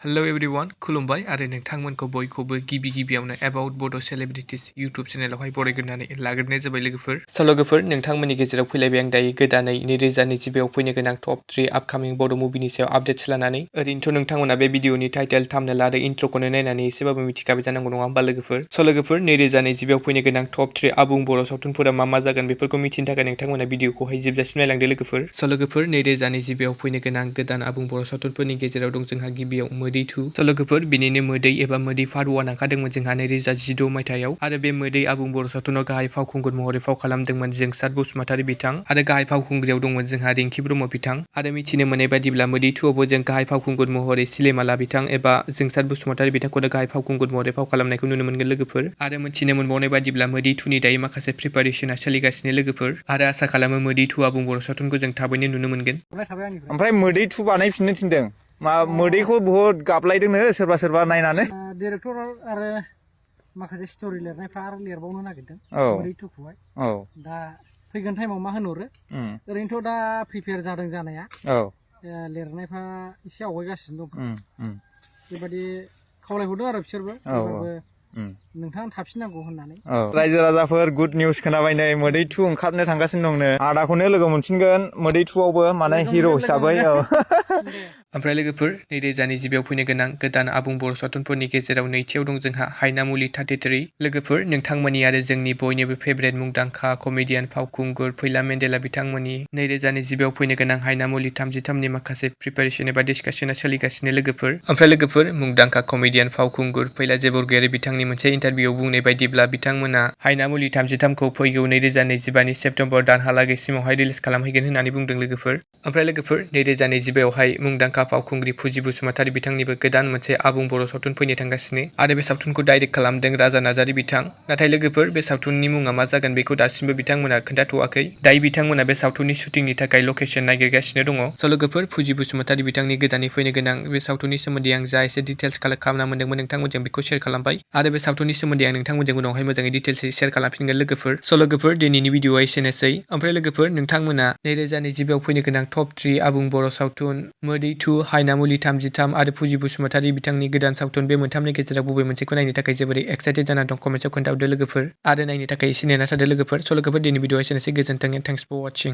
Hello everyone, खुलुमबाय आरो नोंथांमोनखौ बयखौबो गिबियावनो About Bodo Celebrities YouTube चेनेलावहाय बरायग्रोनानै लाग्रोनाय जाबाय लोगोफोर। लोगोफोर नोंथांमोननि गेजेराव फैलायबाय आं दायो गोदानै 2020 फैनो गोनां टप 3 आपकामिं बड' मुभिनि सायाव आपडेट्स लानानै। ओरैनोथ' नोंथांमोना बे भिडिअनि टाइटेल थाम्बनेल आरो इन्ट्र'खौनो नायनानै एसेबाबो मिथिखाबाय जानांगौ नङा होमबा लोगोफोर। लोगोफोर 2020 फैनो गोनां टप 3 आबुं बर' सावथुनफोरा मा जागोन बेफोरखौ मिथिनो थाखाय नोंथांमोना भिडिअखौहाय जोबजासिम नायलांदो लोगोफोर। लोगोफोर 2020 फैनो गोनां गोदान आबुं बर' सावथुनफोरनि गेजेराव दं जोंहा गिबियाव मोदै 2। लोगोफोर बिनिनो मोदै एबा मोदै पार्ट 1 ओंखारदोंमोन जोंहा 2016 मायथाइयाव आरो बे मोदै आबुं बर' सावथुनाव गाहाय फावखुंगुर महरै फाव खालामदोंमोन जोंसार बसुमतारी बिथां आरो गाहाय फावखुंग्रियाव दंमोन जोंहा रिंकी ब्रह्म बिथां आरो मिथिनो मोननाय बायदिब्ला मोदै 2आवबो जों गाहाय फावखुंगुर महरै सिलेमाला बिथां एबा जोंसार बसुमतारी बिथांखौनो गाहाय फावखुंगुर महरै फाव खालामनायखौ नुनो मोनगोन लोगोफोर आरो मिथिनो मोनबावनाय बायदिब्ला मोदै 2 नि दायो माखासे प्रिपारेसना सोलिगासिनो लोगोफोर आरो आसा खालामो मोदै 2 आबुं बर' सावथुनखौ जों थाबैनो नुनो मोनगोन। ओमफ्राय मोदै 2 बानायफिननो थिनदों मा मोदैखौ बहुत गाबलायदोंनो सोरबा नायनानै डाइरेक्टर आरो माखासे स्ट'रि लिरनायफ्रा आरो लिरबावनो नागिरदों मोदै 2 खौहाय दा फैगोन टाइमाव मा होनहरो ओरैनोथ' दा प्रिपेयार जादों जानाया लिरनायफ्रा एसे आवगायगासिनो दं बेबायदि खावलायहरदों आरो बिसोरबो नोंथाङा थाफिननांगौ होननानै। रायजो राजाफोर गुड निउस खोनाबाय नै मोदै 2 ओंखारनो थांगासिनो दंनो आदाखौनो लोगो मोनफिनगोन मोदै 2 आवबो माने हिर' हिसाबै। ओमफ्राय लोगोफोर 2020 फैनो गोनां गोदान आबुं बर' सावथुनफोरनि गेजेराव नैथियाव दं जोंहा हायनामुलि 33। लोगोफोर नोंथांमोननि आरो जोंनि बयनिबो फेभरेट मुंदांखा कमेडियान फावखुंगुर फैला मेन्देला बिथांमोननि 2020 फैनो गोनां हायनामुलि 33 नि माखासे प्रिपारेसन एबा डिसकासना सोलिगासिनो लोगोफोर। ओमफ्राय लोगोफोर मुंदांखा कमेडियान फावखुंगुर फैला बरगयारी बिथांनि मोनसे इन्टारभिउआव बुंनाय बायदिब्ला बिथांमोना हायनामुलि 33 खौ फैगौ 2025 नि सेप्तेम्बर दानहालागैसिमावहाय रिलिज खालामहैगोन होननानै बुंदों लोगोफोर। ओमफ्राय लोगोफोर 2020 आवहाय मुंदांखा फावखुंग्रि फुजि बसुमतारी बिथांनिबो गोदान मोनसे आबुं बर' सावथुन फैनो थांगासिनो आरो बे सावथुनखौ डाइरेक्ट खालामदों राजा नार्जारी बिथां। नाथाय लोगोफोर बे सावथुननि मुङा मा जागोन बेखौ दासिमबो बिथांमोना खोन्थाथ'वाखै। दायो बिथांमोना बे सावथुननि शुटिंनि थाखाय लकेसन नागिरगासिनो दङ। लोगोफोर फुजि बसुमतारी बिथांनि गोदानै फैनो गोनां बे सावथुननि सोमोन्दै आं जा एसे डिटेल्स कालेक्ट खालामना मोनदोंमोन नोंथांमोनजों बेखौ शेयार खालामबाय आरो बे सावथुननि सोमोन्दै आं नोंथांमोनजों उनावहाय मोजाङै डिटेल्सै शेयार खालामफिनगोन लोगोफोर। लोगोफोर दिनैनि भिडिअआ एसेनोसै। ओमफ्राय लोगोफोर नोंथांमोना 2020 फैनो गोनां टप 3 आबुं बर' सावथुन मोदै 2, हायनामुलि 33 आरो फुजि बसुमतारी बिथांनि गोदान सावथुन बे मोनथामनि गेजेराव बबे मोनसेखौ नायनो थाखाय जोबोरै एक्साइटेड जाना दं कमेन्टआव खोन्थाहरदो लोगोफोर आरो नायनो थाखाय एसे नेना थादो लोगोफोर। लोगोफोर दिनै भिडिअआ एसेनोसै गोजोन्थों एन्ड थेंक्स फर वाचिं।